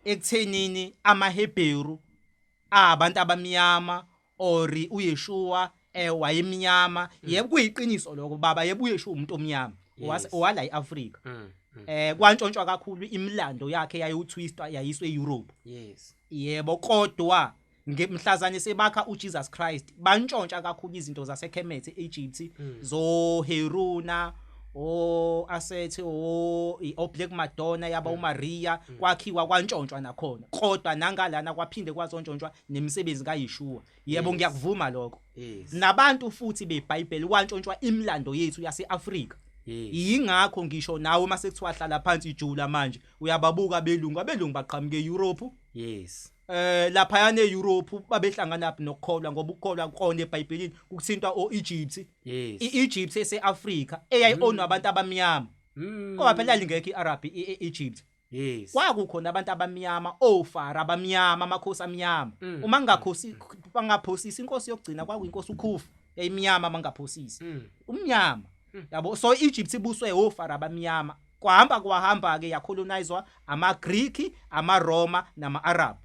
ekuthenini amaHebheru abantu abamnyama or uYeshua wayemnyama. Yebo kuyiqiniso lokho baba, yebo uYeshua umuntu omnyama owala eAfrika. Kwantshontshwa kakhulu imilando yakhe yayutwistwa yayiswe eEurope. Yebo, kodwa ngemhlazane sebakha uJesus Christ bantshontsha kakhulu izinto zaseKemet eEgypt, zo Heruna, o Asethe, o Black Madonna yaba uMaria, kwakhiwa kwantshontshwa nakhona. Kodwa nangalana kwaphinde kwazontshontshwa nemisebenzi kaYeshua. Yebo, ngiyakuvuma lokho. Nabantu futhi beBhayibheli kwantshontshwa imilando yethu yaseAfrika. Yingakho ngisho nawe mase kuthiwa hlala phansi ijula manje uyababuka abelungu, abelungu baqhamuke eEurope. Lapha yana eEurope babehlangana phi nokukholwa, ngoba ukukholwa kona eBhayibhelini kukuthintwa oEgypt. IEgypt eseAfrica eyayi-ownwa abantu abamnyama. Ngoba phela lingekho iArab eEgypt. Kwakukhona abantu abamnyama, ofara abamnyama, amakhosi amnyama. Uma ngingakhosi bangaphosisi inkosi yokugcina kwakuyinkosi uKhufu yayimnyama mangaphosisi. Umnyama. Yabo, so Egypt ibuswe ofara abamnyama. Kwahamba kwahamba ke yacolonizwa amaGreek, amaRoma namaArab.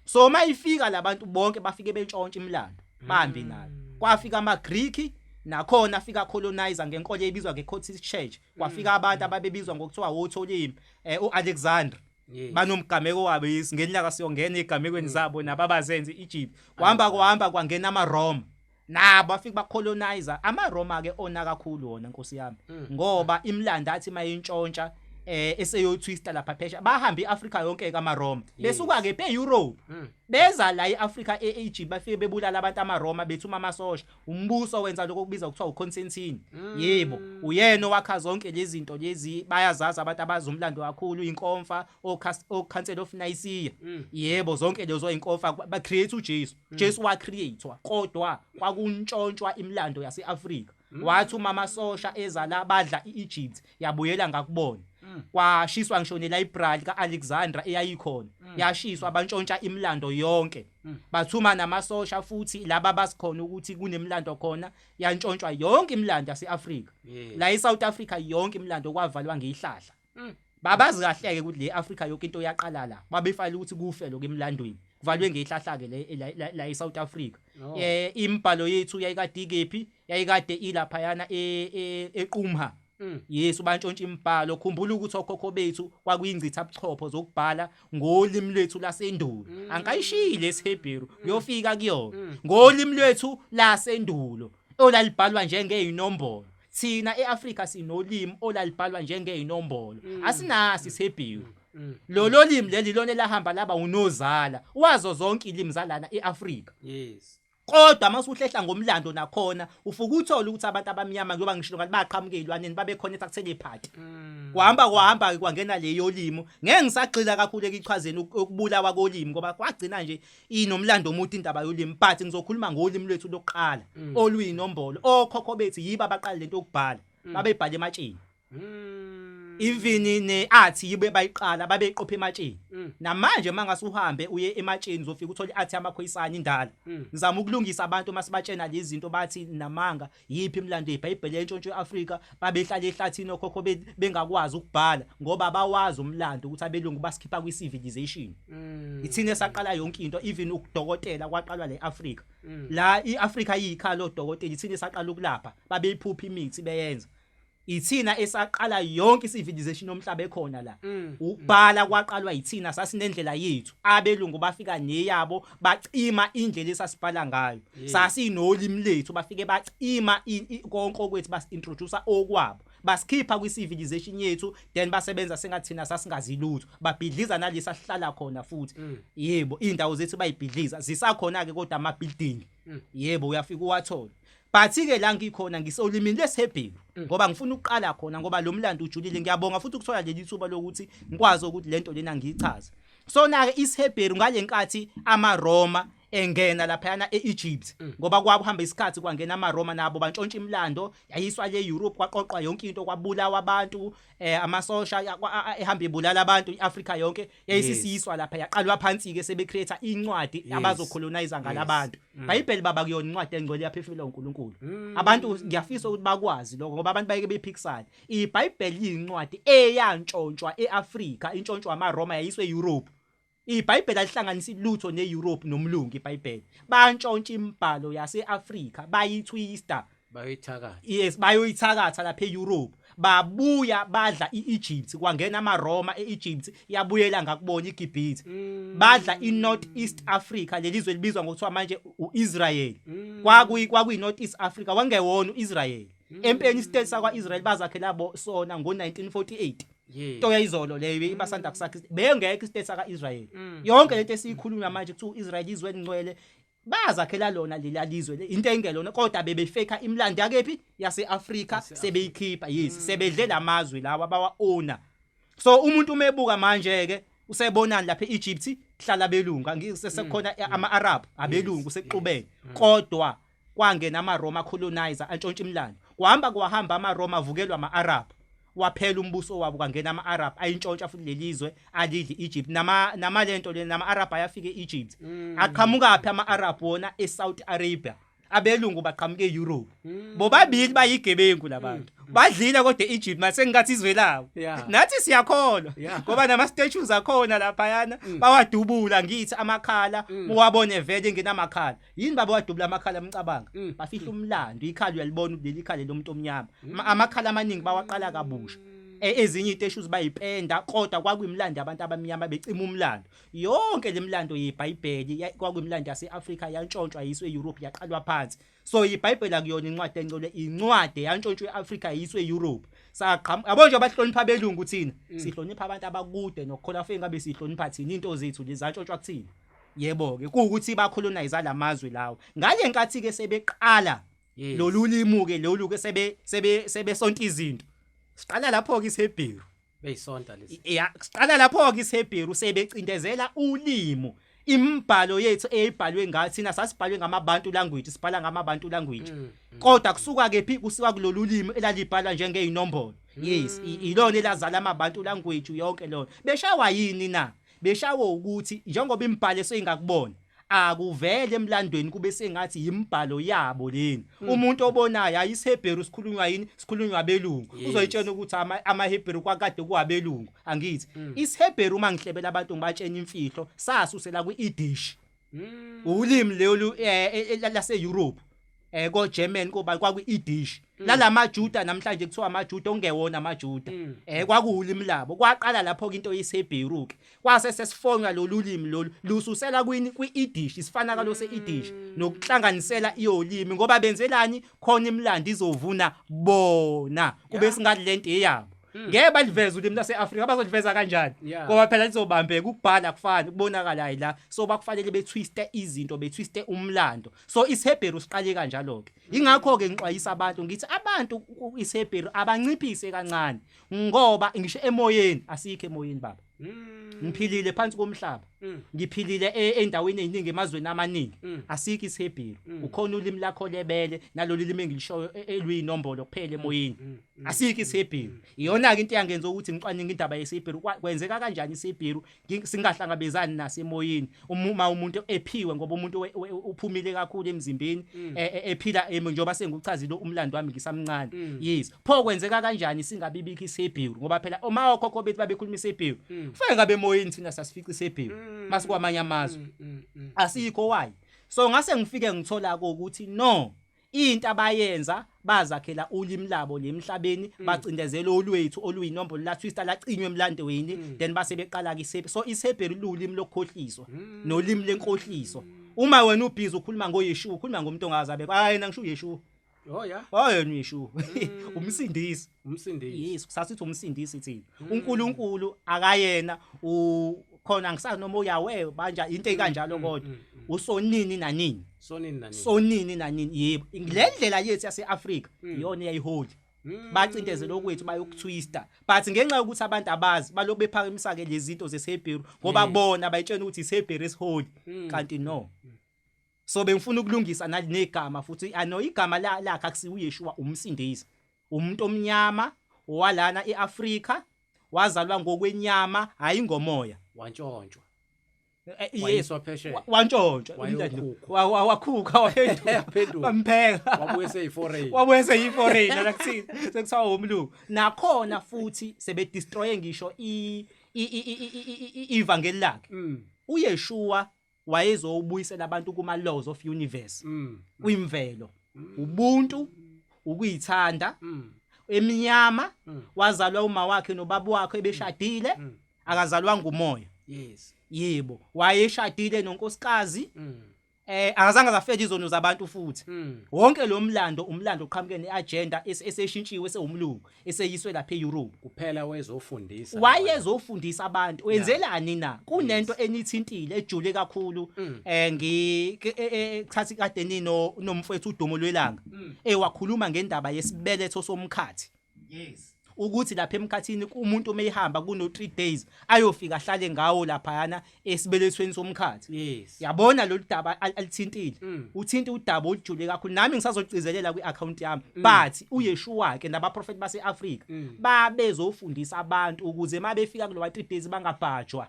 So mayifika labantu bonke bafike bentshontsha imilando, bahambe nayo. Kwafika amaGreek nakhona afika colonizer ngenkolo ebizwa ngeCoptic Church. Kwafika abantu ababebizwa ngokuthiwa oTholimi, uAlexander. Banomgameko wabo ngelaka siyongena egamekweni zabo nababazenze Egypt. Kwahamba kwahamba kwangena amaRoma. Nabo afika bacolonizer amaRoma ke ona kakhulu wona nkosi yami, ngoba imlando athi mayintshontsha eseyotwista lapha phesha bahamba iAfrica yonke kaMaroma, besuka ke eEurope beza la eAfrica eEgypt, bafike bebulala abantu amaRoma bethuma amasosha. Umbuso wenza lokho okubizwa kuthiwa uConstantine. Yebo, uyena owakha zonke lezi zinto lezi, bayazazi abantu abazumlando kakhulu, inkomfa o Council of Nicaea. Yebo, zonke lezo inkomfa ba create uJesu. Jesu wa createwa, kodwa kwakuntshontshwa imilando yaseAfrika. Wathi uma amasosha eza la badla iEgypt yabuyela ngakubona. Kwashiswa ngisho nelibrary kaAlexandra eyayikhona, yashiswa, bantshontsha imilando yonke. Bathuma namasosha futhi laba basikhona ukuthi kunemilando khona, yantshontshwa yonke imilando yaseAfrika. La eSouth Africa yonke imilando kwavalwa ngezihlahla. Babazi kahle ke ukuthi le Africa yonke into yaqala la, babefayela ukuthi kufe lokho emlandweni, kuvalwe ngezihlahla ke la la eSouth Africa. Imibhalo yethu yayikade ikephi? Yayikade ilapha yana eQumha. Yesu, bantshontsha imibhalo. Khumbula ukuthi okhokho bethu kwakuyingcitha buchopho zokubhala ngolimi lwethu lasendulo. Angikayishile esiHebheru, kuyofika kuyona. Ngolimi lwethu lasendulo olalibhalwa njengezinombolo. Thina eAfrika sinolimi olalibhalwa njengezinombolo, asinasi isiHebheru. Lolo limi leli lona elahamba laba unozala wazo zonke ilimi zalana eAfrika. Kodwa masuhlehla ngomlando nakhona ufuka uthola ukuthi abantu abamnyama, njengoba ngishilo ngathi baqhamuka ezilwaneni, babekhona telepathy. Kwahamba kwahamba kwangena leyo limo. Ngeke ngisagxila kakhulu ekuchazeni ukubulawa kolimi, ngoba kwagcina nje inomlando omude indaba yolimi, but ngizokhuluma ngolimi lwethu lokuqala oluyinombolo. Okhokho bethu yibo abaqala lento yokubhala, babebhala ematsheni. Even ne-art yibe bayiqala, babeqopha ematsheni. Namanje mangase uhambe uye ematsheni uzofika uthole i-art yamaKhoisana indala. Ngizama ukulungisa abantu masibatshena lezi zinto, bathi namanga. Yiphi imilando yeBhayibheli entshontsho eAfrika? Babehlala ehlathini okhokho bengakwazi ukubhala, ngoba bawazi umlando ukuthi abelungu basikhipha kwi-civilization. Ithina esaqala yonke into, even ukudokotela kwaqalwa le Afrika. La iAfrika iyikhala odokotela, ithina esaqala ukulapha, babeyiphupha imithi beyenza. Ithina esaqala yonke i-civilization yomhlaba ekhona la. Ukubhala kwaqalwa yithina, sasinendlela yethu. Abelungu bafika neyabo, bacima indlela esasibhala ngayo. Sasinolimi lethu, bafike bacima konke okwethu, basi-introduce okwabo, basikhipha kwi-civilization yethu, then basebenza sengathi thina sasingazi lutho, babhidliza nalesa sihlala khona futhi. Yebo, indawo zethu bayibhidliza, zisakhona ke kodwa ama building. Yebo, uyafika uwathola. But ke la ngikhona ngisolimini lesiHebheru, ngoba ngifuna ukuqala khona, ngoba lo mlando ujulile. Ngiyabonga futhi ukuthola leli thuba lokuthi ngikwazi ukuthi lento lena ngiyichaze. So na ke isiHebheru ngalenkathi amaRoma engena laphayana eEgypt, ngoba kwakuhamba isikhathi kwangena amaRoma, nabo bantshontsha imilando, yayiswa le Europe, kwaqoqwa yonke into, kwabulawa abantu, amasosha ehamba ebulala abantu iAfrica yonke, yayisisiyiswa lapha, yaqalwa phansi ke sebe create incwadi abazocolonize ngalabantu. Bhayibheli baba kuyona incwadi engcwele yaphefumulwa uNkulunkulu. Abantu ngiyafisa ukuthi bakwazi lokho, ngoba abantu bayeke bephikisana. IBhayibheli yincwadi eyantshontshwa eAfrika, intshontshwa amaRoma, yayiswe eEurope. IBhayibheli alihlanganisi lutho neEurope nomlungu. IBhayibheli bantshontsha imibhalo yaseAfrika, bayitwista. Bayoyithakatha. Yes, bayoyithakatha lapha eEurope, babuya badla iEgypt, kwangena amaRoma eEgypt, yabuyela ngakubona iGibhithe. Badla iNorth East Africa, lelizwe libizwa ngokuthiwa manje uIsrael. Kwakuyi North East Africa, wangewona uIsrael empeni. Istate sakwa Israel bazakhela bo sona ngo1948. Into yayizolo leyo ibasanda kusakha, bengekho istate saka Israel. Yonke lento esiyikhulunywa manje kuthiwa uIsrael izwe elingcwele. Bazakhela lona leliya lizwe into engelona, kodwa bebefeka imilando yakephi, yase-Afrika, sebeyikhipha. Yes, sebedle lamazwe lawa bawa owner. So umuntu umebuka manje ke usebonani lapha e-Egypt kuhlala belungu, angisesekukhona ama-Arab, abelungu sekuxubene, kodwa kwangena amaRoma, colonizer, antshontsha imilando. Kwahamba kwahamba, amaRoma avukelwa ama-Arab, waphela umbuso wabo, kwangena ama-Arab, ayintshontsha futhi lelizwe, alidli Egypt. Nama lento le, nama-Arab ayafika e-Egypt. Aqhamuka phi ama-Arab wona? E-Saudi Arabia. Abelungu baqhamuka e-Europe. Bobabili bayigebengu labantu, badlile kodwa e-Egypt mase ngingathi izwe labo. Nathi siyakholwa ngoba nama statues akhona laphayana bawadubula, ngithi amakhala, uwabone vele ngenamakhala. Yini baba wadubula amakhala? Mcabanga bafihla umlando. Ikhala uyalibona ukuthi leli ikhala lomuntu omnyama. Amakhala amaningi bawaqala kabusha. Ezinye iziteshu bayipenda, kodwa kwakuyimlando abantu abamnyama, becima umlando. Yonke lemlando yeBhayibheli kwakuyimlando yaseAfrika, yantshontshwa yiswe eEurope, yaqalwa phansi. So iBhayibheli akuyona incwadi engcwele, incwadi yantshontshwa eAfrika yiswe eEurope. Saqhamu yabo nje, bahlonipha abelungu, thina sihlonipha abantu abakude nokukholwa. Afike ngabe sihlonipha thina into zethu lezi zantshontshwa kuthina. Yebo ke, kuwukuthi bacolonize lamazwe lawo ngale nkathi ke sebeqala lolu limi ke, lolu ke sebe sebesonta izinto. Siqala lapho ke isiHebheru. Beyisonta lesi. Ya, siqala lapho ke isiHebheru, sebecindezela ulimi, imibhalo yethu eyibhalwe ngathi thina sasibhalwe ngamabantu language, sibhala ngamabantu language, kodwa kusuka kephi? Kusuka kulolu limi elalibhalwa njengezinombolo. Yes, ilona elazala amabantu language yonke lona. Beshawa yini na? Beshawa ukuthi njengoba imibhalo eseyingakubona akuvele emlandweni kube sengathi yimbhalo yabo leni. Umuntu obonayo ayisiHebheru sikhulunywa yini? Sikhulunywa abelungu. Uzoyitshela ukuthi amaHebheru kwakade kuwabelungu, angithi? IsiHebheru, uma ngihlebela abantu ngibatshena imfihlo, sasusela kwi-Yiddish, ulimi lolu lase Europe, ko German, kuba kwakuyi-Yiddish lalamaJuda. Namhlanje kuthiwa amaJuda, ongewona amaJuda, kwakuwulimi labo. Kwaqala lapho ke into yesiHebheru ke, kwase sesifonywa lolu limi lolu lususela kwini? Kwi-Yiddish. Isifana kalo se-Yiddish nokuhlanganisela iyolimi, ngoba benzelani khona? Imilando izovuna bona, kube singathi lento eyabo. Ngeke baliveze ulimi lase-Afrika, bazoliveza kanjani? Ngoba phela lizobambeka, ukubhala kufani, kubonakala hayi la. So bakufanele betwiste izinto, betwiste umlando. So isiHebheru siqale kanjalo ke. Ingakho ke ngixwayisa abantu, ngithi abantu isiHebheru abanciphise kancane, ngoba ngisho emoyeni asikho emoyeni baba. Ngiphilile phansi komhlaba, ngiphilile endaweni eziningi, emazweni amaningi, asikho isiHebheru. Ukhona ulimi lakho lebele, nalolu limi engilishoyo eluyinombolo kuphela emoyeni. Asikho isiHebheru. Iyona ke into eyangenza ukuthi ngicwaninge indaba yesiHebheru. Kwenzeka kanjani isiHebheru singahlangabezani naso emoyeni uma umuntu ephiwe? Ngoba umuntu uphumile kakhulu emzimbeni, ephila njengoba sengikuchazile umlando wami ngisamncane. Yes, pho kwenzeka kanjani singabibikho isiHebheru? Ngoba phela uma okhokho bethu babekhuluma isiHebheru, kufanele ngabe emoyeni thina sasifica isiHebheru masikwamanye amazwe. Asikho. Why? So ngase ngifike ngithola ukuthi no, into abayenza, bazakhela ulimi labo lemhlabeni, bacindezela olwethu oluyinombolo, la twista, lacinywa emlandweni. Then base beqala ke isiHebheru. So isiHebheru lulimi lokukhohliswa nolimi lenkohliso. Uma wena ubhizi ukhuluma ngoYeshua, ukhuluma ngomuntu ongazi abekho. Hayi, yena ngisho uYeshua. Oh yeah. Hayi, yena uYeshua umsindisi. Umsindisi. Yes, kusasithi umsindisi thina. UNkulunkulu akayena khona, angisazi noma uYahweh banja into ekanjalo, kodwa usonini nanini. Sonini nani? Sonini nanini, yebo. Le ndlela yethu yase-Afrika iyona eyayiholi. Bacindezela okwethu, bayokutwista, but ngenxa yokuthi abantu abazi, balokhu bephakamisa ke lezi zinto zesiHebheru, ngoba bona bayitshena ukuthi isiHebheru esiholi, kanti no. So bengifuna ukulungisa negama futhi ano igama lakhe akusiwo uYeshua, umsindisi. Umuntu omnyama owalana eAfrika, wazalwa ngokwenyama, hayi ngomoya. Wantshontshwa. Yes. Wayiswa phesheya. Wantshontshwa. Wayokhukhwa. Wakhukha, waphenduka. Waphenduka. Bampheka. Wabuye seyi-foreign. Wabuye seyi-foreign la kuthina sekuthiwa umlungu. Nakhona futhi sebedestroye ngisho ivangeli lakhe. UYeshua wayezobuyisela abantu kuma laws of universe, kwimvelo, ubuntu, ukuyithanda, eminyama. Wazalwa uma wakhe nobaba wakhe ebeshadile, akazalwanga umoya. Yebo, wayeshadile nonkosikazi. Akazange azafela izono zabantu futhi. Wonke lo mlando umlando oqhamuke neagenda eseshintshiwe sewumlungu eseyiswe lapha eEurope. Kuphela wezofundisa. Wayezofundisa abantu wenzelani na? Kunento enithintile ejule kakhulu ngi khathi kade nino nomfowethu uDumo lwelanga ewakhuluma ngendaba yesibeletho somkhathi. Yes. Ukuthi lapha emkhathini umuntu uma ehamba kuno 3 days ayofika ahlale ngawo laphayana esibelethweni somkhathi. Yes. Yabona lolu daba alithintile. Uthinta udaba olujule kakhulu. Nami ngisazogcizelela kwi-account yami. But uYeshua ke nabaprofeti base-Afrika babezofundisa abantu ukuze uma befika kulowa 3 days bangabhajwa.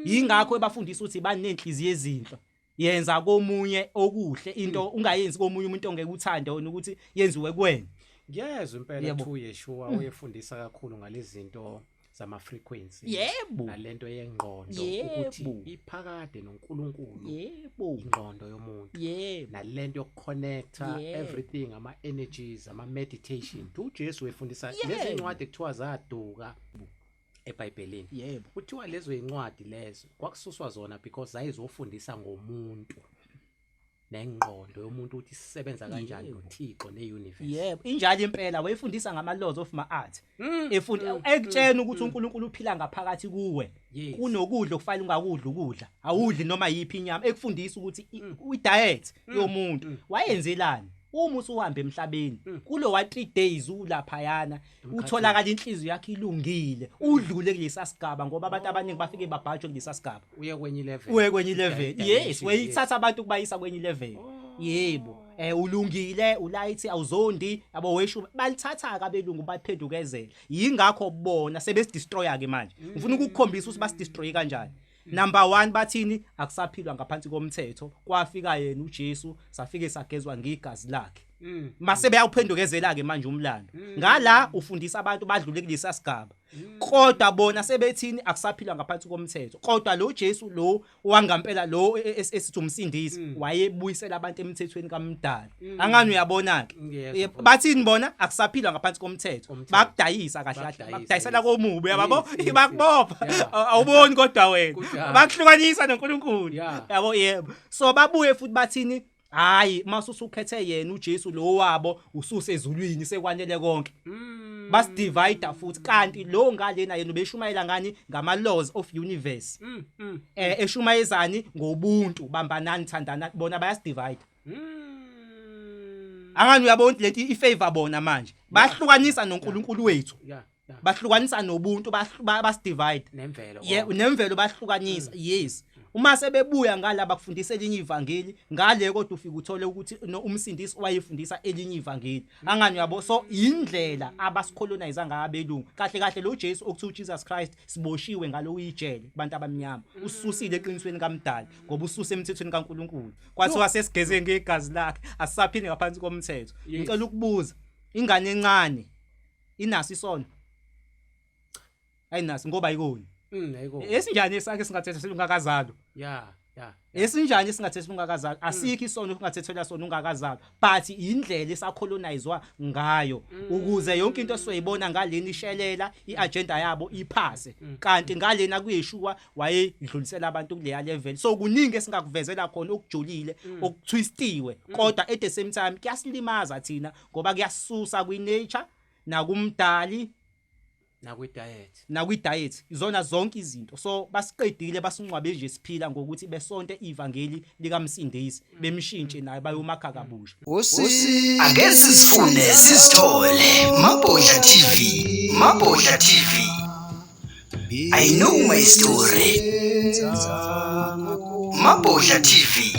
Yingakho ebafundisa ukuthi banenhliziyo ezinhle. Yenza komunye okuhle into ungayenzi komunye umuntu ongeke uthande wena ukuthi yenziwe kuwena. Ngiyezwa impela thu Yeshua uyefundisa kakhulu ngalezi zinto zama frequencies. Yebo. Nalento yengqondo ukuthi iphakade noNkulunkulu. Yebo. Ingqondo yomuntu. Yebo. Nalento yokuconnecta everything ama energies, ama meditation. UJesu wefundisa lezi incwadi kuthiwa zaduka eBhayibhelini. Yebo. Kuthiwa lezo incwadi lezo kwakususwa zona because zayizofundisa ngomuntu nengqondo yomuntu ukuthi isebenza kanjani noThixo neuniverse. Yebo, injalo impela wayefundisa ngama laws of ma'at. Efunda ekutshena ukuthi uNkulunkulu uphila ngaphakathi kuwe. Kunokudla okufanele ungakudla ukudla. Awudli noma yiphi inyama. Ekufundisa ukuthi i-diet yomuntu wayenzelani. Uma usuhamba emhlabeni kulo wa 3 days ulaphayana utholakala inhliziyo yakhe ilungile udlule kulesa sigaba ngoba abantu abaningi bafike babhajwe kulesa sigaba uye kwenye level uye kwenye level yes weyithatha abantu kubayisa kwenye level yebo ulungile ulight awuzondi yabo weshu balithatha abelungu baphendukezela yingakho bona sebesidestroya ke manje ngifuna ukukukhombisa ukuthi basidestroy kanjani. Number 1 bathini akusaphilwa ngaphansi komthetho kwafika yena uJesu safike sagezwa ngegazi lakhe. Mase beyawuphendukezela ke manje umlando. Ngala ufundisa abantu badlule kulesa sigaba. Kodwa bona sebethini akusaphilwa ngaphansi komthetho. Kodwa lo Jesu lo wangampela lo esithi umsindisi wayebuyisela abantu emthethweni kaMdali. Angani uyabona ke? Bathini bona akusaphilwa ngaphansi komthetho. Bakudayisa kahle kahle. Bakudayisela komubi yabo bakubopha. Awuboni kodwa wena. Bakuhlukanisa noNkulunkulu. Yabo yebo. So babuye futhi bathini hayi masusukhethe yena uJesu lo wabo ususe ezulwini sekwanele konke. Basidivide futhi kanti lo ngalena yena ubeshumayela ngani ngama laws of universe. Eshumayezani ngobuntu bambanani thandana bona bayasidivide. Angani uyabona lento ifavor bona manje. Bahlukanisa noNkulunkulu wethu. Bahlukanisa nobuntu basidivide nemvelo. Yeah, nemvelo bahlukanisa. Yes. Uma sebebuya ngalaba kufundisa elinye ivangeli ngale kodwa ufika uthole ukuthi umsindisi wayefundisa elinye ivangeli. Angani uyabo so indlela abasicolonize ngabelungu. Kahle kahle lo Jesu okuthiwa uJesus Christ siboshiwe ngalo uyijele kubantu abamnyama. Ususile eqinisweni kaMdali ngoba ususe emthethweni kaNkuluNkulu. Kwathiwa sesigeze ngegazi lakhe asisaphinde ngaphansi komthetho. Ngicela ukubuza ingane encane inaso isono? Ayinaso ngoba ayikoni. Ayikoni. Esinjani esakhe singathethelwa ungakazalwa? Yeah. Esinjani esingathethelwa ungakazalwa? Asikho isono okungathethelwa sona ungakazalwa. But indlela esacolonizwa ngayo ukuze yonke into esizoyibona ngaleni ishelela iagenda yabo iphase. Kanti ngalena kuYeshua wayedlulisela abantu kuleya level. So kuningi esingakuvezela khona okujulile, okutwistiwe. Kodwa at the same time kuyasilimaza thina ngoba kuyasusa kwi-nature nakumdali nakwi-diet izona zonke izinto. So basiqedile basingcwabe nje siphila ngokuthi besonte ivangeli likamsindisi bemshintshe naye bayomakha kabusha. Ake sizifune sizithole Mabhodla TV, Mabhodla TV. I know my story. Mabhodla TV.